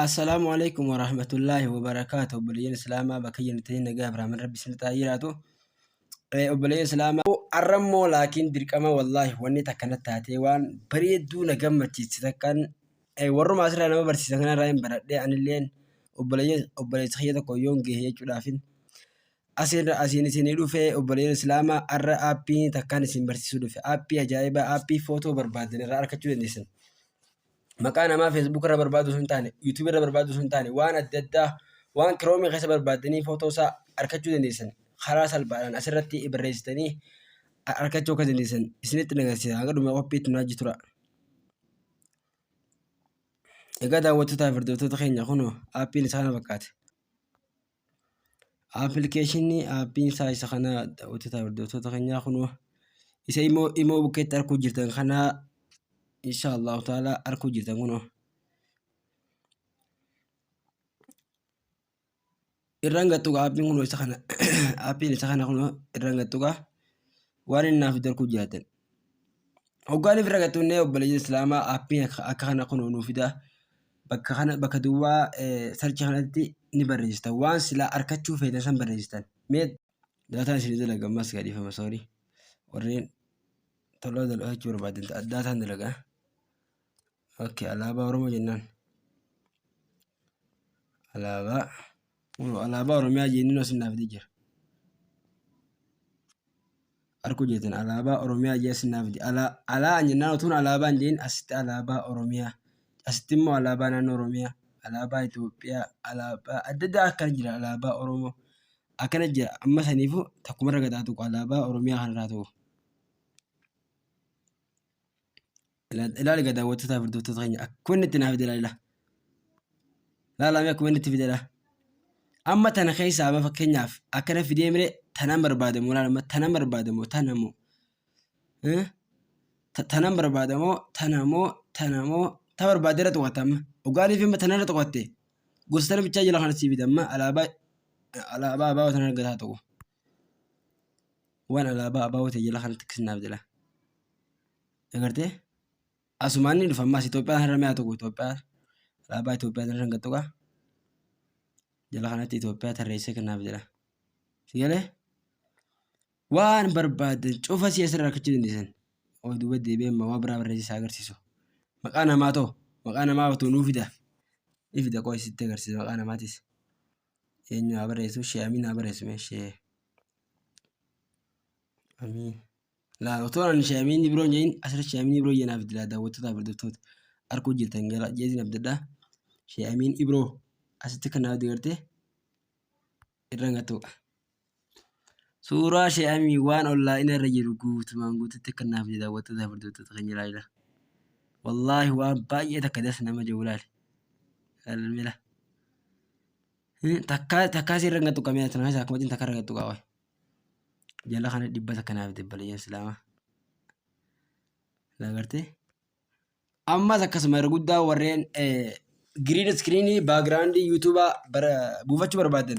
Assalaamu alaikum warahmatullaahi wabarakaatu. Obboleeyyan Islaamaa bakka jirtanii nagaa Abrahaaman Rabbi isin haa jiraatu. Obboleeyyan Islaamaa arrammoo laakiin dirqama wallaahi wanni takka na taatee waan bareedduu na gammachiiste takkaan warruma asirraa nama barsiisan kanarraa hin baradhee anilleen obboleeyyan obboleessa kiyya tokko yoon gahe jechuudhaafin asiin asiin isinii dhufe. Obboleeyyan Islaamaa, arra aappii takkaan isin barsiisuu dhufe, aappii ajaa'ibaa, aappii footoo barbaadan irraa argachuu dandeessan. Maqaa namaa Facebook irra barbaadu osoo hin taane, YouTube irra barbaadu osoo hin taane, waan adda addaa waan Chrome keessa barbaaddanii footoo isaa argachuu dandeessan karaa salphaadhaan asirratti barreessitanii argachuu akka dandeessan isinitti agarsiisa. Hanga dhuma qophiitti nu wajji tura. Egaa daawwattootaa fi hordoftoota keenya, kunoo aappiin isaa kana fakkaata. Aappilikeeshinii aappiin isaa isa kana. Daawwattootaa fi hordoftoota keenyaa, kunoo isa imoo bukkeetti arguu jirtan kana, insha Allahu ta'ala arguu jirtan kunoo. Irraan gattuqa aappiin kunoo isa kana, aappiin isa kana kunoo irraan gattuqa waan inni naaf fidu arguu jiraatan. Hoggaan irra gattunnee, obboleeyyan Islaamaa, aappiin akka kana kunoo nuu fida. Bakka kana, bakka duwwaa search kanatti ni barreessitan, waan silaa argachuu feetan san barreessitan. Mee daataan isin dalaga ammas gadhiifama, sorry, warreen toloo dalagachuu barbaadan daataan dalaga. Okay, alaabaa Oromoo jennaan. Alaabaa kunoo alaabaa Oromiyaa jennuun as naaf fidee jira. Arguu jirtan, alaabaa Oromiyaa jee as naaf fide. Alaa jennaan utuun alaabaa hin jedhin asitti alaabaa Oromiyaa, asitti immoo alaabaa naannoo Oromiyaa, alaabaa Itoophiyaa, alaabaa adda addaa akkana jira, alaabaa Oromoo akkana jira. Amma saniifuu takkumarra gadaa tuqu, alaabaa Oromiyaa kanarraa tuqu. Ilaali egaa, daawwattootaa fi hordoftoota keenya, akkuma inni itti naaf fide ilaali. Ilaalame akkuma inni itti fidedha. Amma tana keessaa amma fakkeenyaaf akkana fidee mire, tanan barbaadamoo ilaali, amma tanan barbaadamoo tana moo tanan barbaadamoo tana moo tana moo ta barbaade irra tuqatta. Amma dhugaanii fi amma tanarra tuqatte gosa tana bichaa jala kana sii fida. Amma alaabaa abaaboo tana argataa tuqu, waan alaabaa abaaboo ta'e jala kanatti akkasinaaf jala agartee asumaan ni dhufa. Ammas Itoophiyaa irra mi'a tokko, Itoophiyaa, alaabaa Itoophiyaa irra hin tuqa, jala kanatti Itoophiyaa tarreessee kennaaf jedha. Si galee waan barbaadan cufa si asirraa argachuu dandeessan. Oo, duuba deebi'ee amma waa biraa barreessee agarsiisu. Maqaa namaa ta'u, maqaa namaa otoo nuu fida. Ni fida, qo'ee sitti agarsiisa maqaa namaatis. Eenyu haa barreessu? Shee Amiin haa barreessu mee, Shee Amiin. Laa, otoo ani Shee Amiin biroo hin jedhin asirra Shee Amiin Ibroo jeenaa fidila. Daawwattootaa fi hordoftoota arguu jirtan gara jeetiin abdadhaa. Shee Amiin Ibroo asitti kan naaf digartee irra gatuudha. Suuraa Shee Amiin waan onlaayina irra jiru guutumaan guututti kan naaf fide, daawwattootaa fi hordoftoota keenya, ilaala. Wallaahi waan baay'ee takka das nama jiru ilaali. Mila. Takkaa takkaa si irra gatu qabee tana keessaa akkuma takka irra gatu qaba. Jala kana 100 naaf fide, obboleeyyan Islaamaa. Agartee? Ammas akkasuma irra guddaa warreen green screenii backgroundii yuutuubaa buufachuu barbaadan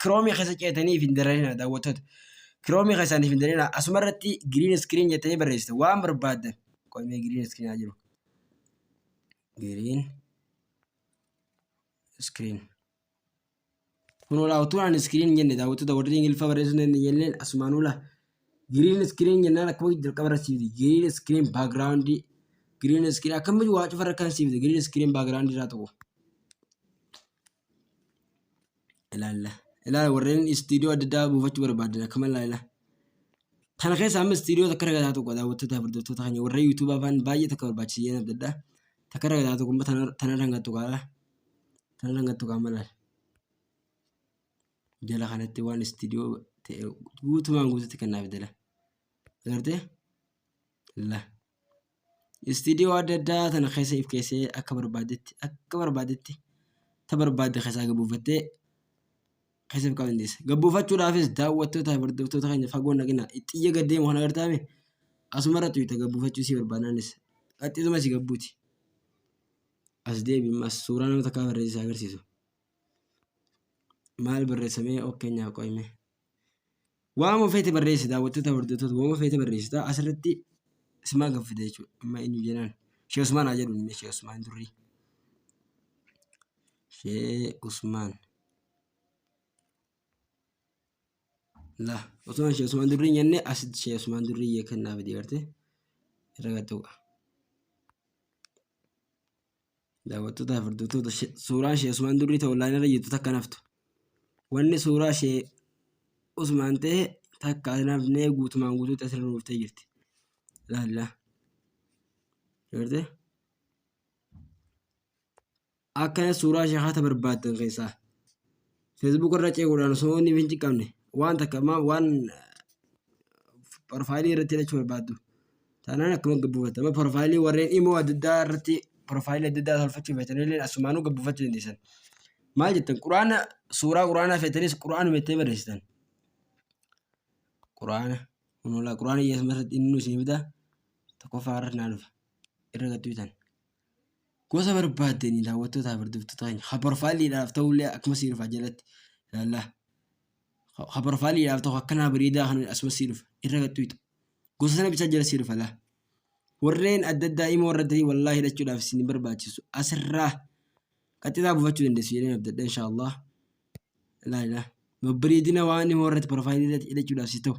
Chromeii keessa ceetanii hin dararina, daawwattoota. Chromeii keessaan hin dararina, asuma irratti green screen jettanii barreessitu waan barbaadan. Qo'imee green screen haa jiru. Green screen. Kun olaa utuu ani screen hin jenne, daawwattoota, warri Ingiliffa barreessuu hin dandeenye asumaan ola. Green screen jennaan akkuma jalqaba irra siifti. Green screen background, green screen akkamitti waa cufa irra kan siifti, green screen background irraa tokko. Ilaalla. Ilaala, warreen istiidiyoo adda addaa buufachuu barbaadan akkama ilaala. Kana keessa amma istiidiyoo takka irra gataa tokko, daawwattoota fi hordoftoota keenya, warreen yuutuubaa afaan baay'ee takka barbaachisa jedhan adda addaa. Takka irra gataa tokko amma tana irra gattu kaala. Tana irra gattu kaama ilaala. Jala kanatti waan istiidiyoo ta'e guutumaan guututti kan naaf fidela. Agartee? La. Istiidiyoo adda addaa tana keessa if keessee akka barbaadetti ta barbaadde keessaa gabbuufattee keessa if qabuu dandeessa. Gabbuufachuudhaafis, daawwattoota fi hordoftoota keenya, fagoo naqina. Xiyya gad deemu kana agartaame asuma irra tuyita gabbuufachuu si barbaadnaanis qaxxisuma si gabbuuti. As deebi, as suuraa nama takkaa barreessaa agarsiisu. Maal barreessamee okkeenyaaf qo'ime. Waama feete barreessi, daawwattoota, hordoftoota, waama feete barreessita asirratti simaa gaffite jechuudha. Amma eenyu jennaan Shee Usmaan haa jedhu, Shee Usmaan Durrii. Shee Usmaan. La osoo shee Usmaan Durrii hin jenne asitti shee Usmaan Durrii jee kennaa fidi garte irra gattuqa. Daawwattoota fi hordoftoota suuraan shee Usmaan Durrii ta'u online irra jirtu takka naftu. Wanni suuraa shee Usmaan ta'e takka nafnee guutumaan guutuutti asirra nuuf ta'e jirti. Laallaa. Garte? Akkana suuraa sheekaa ta barbaaddan keessaa Facebook irra ceequudhaan osoo inni hin cinqamne waan takka ma waan profaayilii irratti hidhachuu barbaaddu taanaan akkuma gabbuufatta. Amma profaayilii warreen imoo adda addaa irratti profaayilii adda addaa tolfachuu feetan illee asumaanuu gabbuufachuu dandeessan. Maal jettan quraana suuraa quraanaa feetanis quraanuma jettee barreessitan. Quraana kunuunlaa quraana yeesuma irratti inni nu isin fida tokkoffaa irratti naa dhufa irra gattuutan. Gosa barbaaddanii daawwattootaa fi hordoftoota keenya ha porfaayiliidhaaf ta'ullee akkuma sii dhufa jalatti ilaallaa. Ha porfaayiliidhaaf ta'u akkanaa bareedaa kan asuma sii dhufa irra gattuuta. Gosa sana bichaa jala sii dhufa laa. Warreen adda addaa imoo irratti wallaahi hidhachuudhaaf isin hin barbaachisu. Asirraa qaxxitaa buufachuu dandeessu jedheen abdadha inshaallah. Laa ilaa. Babbareedina waan imoo irratti porfaayilii irratti hidhachuudhaaf si ta'u.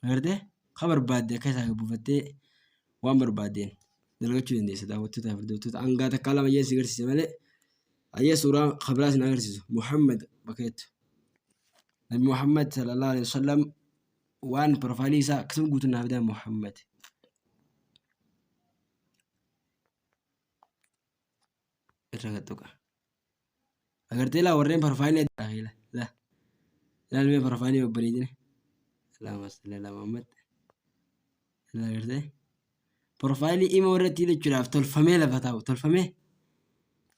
Agartee? Ka barbaadde akka isaa buufattee waan barbaaddeen dalagachuu dandeessa daawwattoota fi hordoftoota hangaa takkaa lama jeen si garsiise malee ayyee suuraa kabraa sin agarsiisu Muhammad bakka jettu. Nabi Muhammad sallallahu alaihi wasallam waan profaayilii isaa akkasuma guutuu naaf fidaa Muhammad. Irra tuqa. Agartee laa warreen profaayilii adda addaa la ilaalmee profaayilii babbareedina. Allahumma salli ala Muhammad. Agartee profaayilii imoo irratti hidhachuudhaaf tolfamee lafa taa'u tolfamee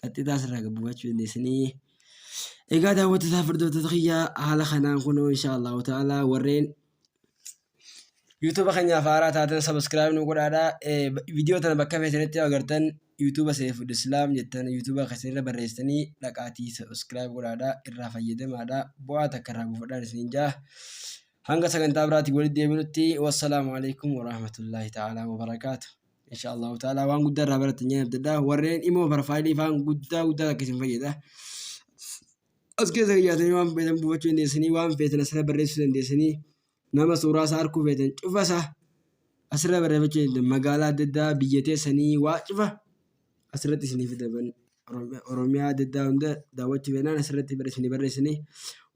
qaxxitaa asirraa gad buufachuu dandeessanii. Egaa daawwattoota fi hordoftoota kiyyaa haala kanaan kunoo insha Allahu ta'ala warreen YouTube keenyaaf haaraa taatan subscribe nu godhaadha. Viidiyoo tana bakka feetanitti yoo agartan YouTube Seefud Islaam jettan YouTube keessan irra barreessitanii dhaqaatii subscribe godhaadha irraa fayyadamaadha bu'aa takka irraa buufadhaan isiniin jaa. Hanga sagantaa biraatiin walitti deebinutti wassalaamu alaikum warahmatullaahi ta'aalaa wabarakaatu. Insha Allahu ta'aalaa waan guddaa irraa barattan jeen abdadha. Warreen imoo profaayilii faan guddaa guddaa takka isin fayyada. As keessa kiyyaatanii waan feetan buufachuu dandeessanii waan feetan asirra barreessuu dandeessanii nama suuraa isaa arguu feetan cufa isaa asirra barreeffachuu dandeessan magaalaa adda addaa biyya teessanii waa cufa asirratti isinii fidaban Oromiyaa adda addaa hunda daawwachuu feenaan asirratti isinii barreessanii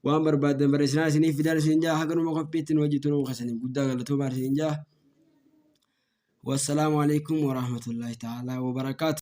waan barbaaddan barreessinaa isiniif fidaan isiniin jaa haganuma qophiitti nu wajji turuu keessaniif guddaa galatoomaa isiniin jaa. Wassalaamu alaikum warahmatullaahi ta'aalaa wabarakaatu.